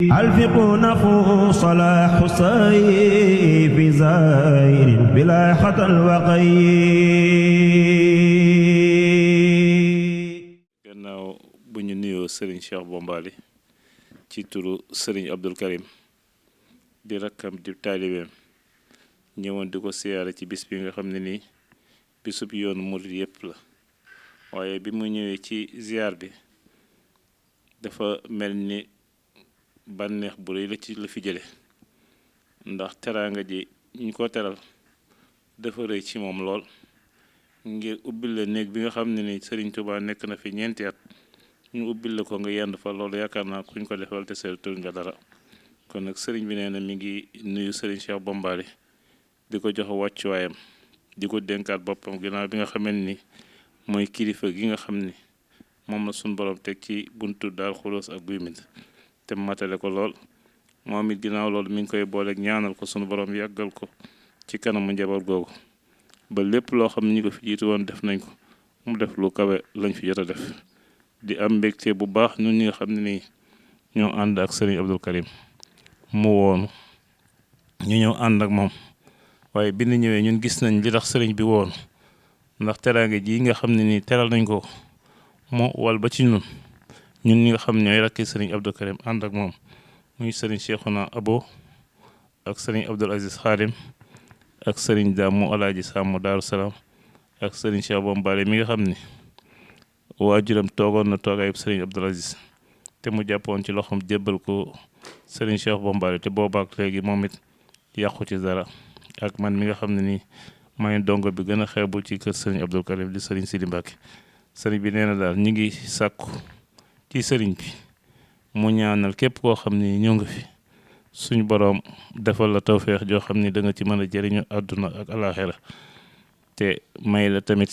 ألفق نفوس صلاح سيف زائر بلا خطر وقي. gannaaw bu ñu nuyoo Serigne Cheikh Bombali ci turu Serigne Abdou Karim di rakkam di taalibeem ñëwoon di ko siyaare ci bis bi nga xam ne nii bisub yoonu murid yépp la waaye bi mu ñëwee ci ziar bi dafa mel ni bànneex bu rëy la fi jële ndax teraanga ji ñu ko teral dafa rëy ci moom lool ngir ubbil la néeg bi nga xam ne ni Serigne Touba nekk na fi ñeenti at ñu ubbil la ko nga yend fa loolu yaakaar naa kuñ ko defal te seetul nga dara kon nag Serigne bi nee na mi ngi nuyu Serigne Cheikh Bombali di ko jox wàccuwaayam di ko dénkaat boppam ginnaaw bi nga xamee ni mooy kilifa gi nga xam ni moom la suñu borom teg ci buntu Daaru Xuloos ak Guy Mbind te matale ko lool moom it ginnaaw loolu mi ngi koy booleeg ñaanal ko sunu borom yàggal ko ci kanamu njaboot googu ba lépp loo xam ne ñi ko fi jiitu woon def nañ ko mu def lu kawe lañ fi jot a def di am mbégte bu baax ñun ñi nga xam ne nii ñoo ànd ak Serigne Abdou Karim mu woonu ñu ñëw ànd ak moom waaye bi ñu ñëwee ñun gis nañ li tax Serigne bi woonu ndax teraange ji nga xam ne nii teral nañ ko moo wal ba ci ñun ñi nga xam ñooy rakki Serigne Abdou Karim ànd ak moom muy Serigne Cheikhouna Abo ak Serigne Abdoul Aziz Khadim ak Serigne Damu Alaaji Sàmm Daaru Salaam ak Serigne Cheikh Bombali mi nga xam ni waajuram toogoon na toogaayub Serigne Abdoul Aziz te mu jàppoon ci loxoom jébbal ko Serigne Cheikh Bombali te boobaak léegi moom it yàqu ci dara ak man mi nga xam ne nii may dongo bi gën a xeebu ci kër Serigne Abdou Karim di Serigne Sidi Mbacke Serigne bi nee na daal ñi ngi sàkku ci Serigne bi mu ñaanal képp koo xam ni ñëw nga fi suñu boroom defal la tawféex joo xam ni da nga ci mën a jëriñu àdduna ak alaaxira te may la tamit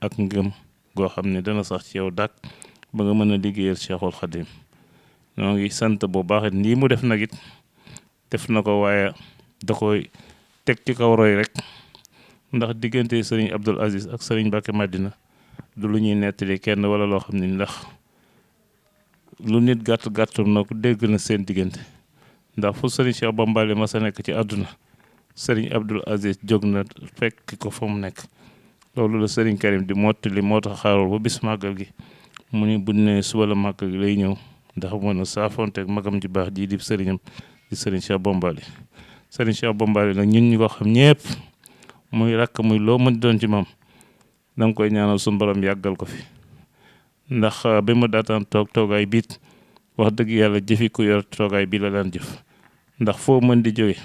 ak ngëm goo xam ne dana sax ci yow dàkk ba nga mën a liggéeyal Cheikhul Khadim ñoo ngi sant bu baax it lii mu def nag it def na ko waaye da koy teg ci kaw roy rek ndax diggante Serigne Abdoul Aziz ak Serigne Mbacke Madina du lu ñuy nettali kenn wala loo xam ne ndax lu nit gàtt na ko dégg na seen diggante ndax fu Serigne Cheikh Bombali ma sa nekk ci àdduna Serigne Abdoul Aziz jóg na fekk ko fa mu nekk loolu la Serigne Karim di mottali moo tax xaaral ba bis màggal gi mu ni bu ne suba la màggal gi lay ñëw ndax mën a saafonteeg magam ji baax jii di sëriñam di Serigne Cheikh Bombali Serigne Cheikh Bombali nag ñun ñu ko xam ñëpp muy rakk muy loo mën doon ci moom danga koy ñaanal suñu borom yàggal ko fi ndax bi mu daataan toogaay biit wax dëgg yàlla jëfi ku yor toogaay bi la daan jëf ndax foo mën di jóge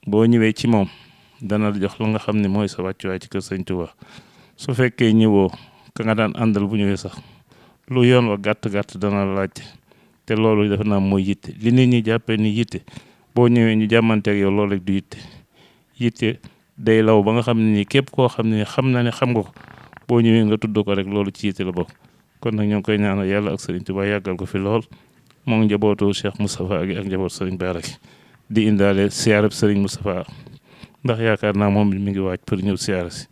boo ñëwee ci moom dana la jox la nga xam ne mooy sa wàccuwaay ci kër Sëñ Tuubaa su fekkee ñëwoo ka nga daan àndal bu ñëwee sax lu yoon wa gàtt dana la laaj te loolu defe naa mooy yitte li nit ñi jàppee ni yitte boo ñëwee ñu jàmmanteeg yow loolu rek du yitte day law ba nga xam ne nii képp koo xam ne xam na ne xam nga ko boo ñëwee nga tudd ko rek loolu ci yitte la bokk kon nag ñoo ngi koy ñaanal yàlla ak Serigne Touba yàggal ko fi lool moom njabootu Cheikh Moustapha ak njabootu Serigne Bara di indaale siyaarab Serigne Moustapha ndax yaakaar naa moom mi ngi waaj pour ñëw siyaara si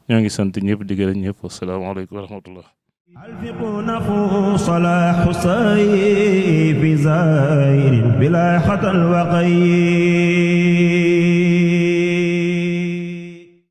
ñoo ngi sant ñëpp di gërëm ñëpp asalaamaaleykum wa rahmatullah. ألفق نفوس صلاح سيف زائر بلا خطر وقي.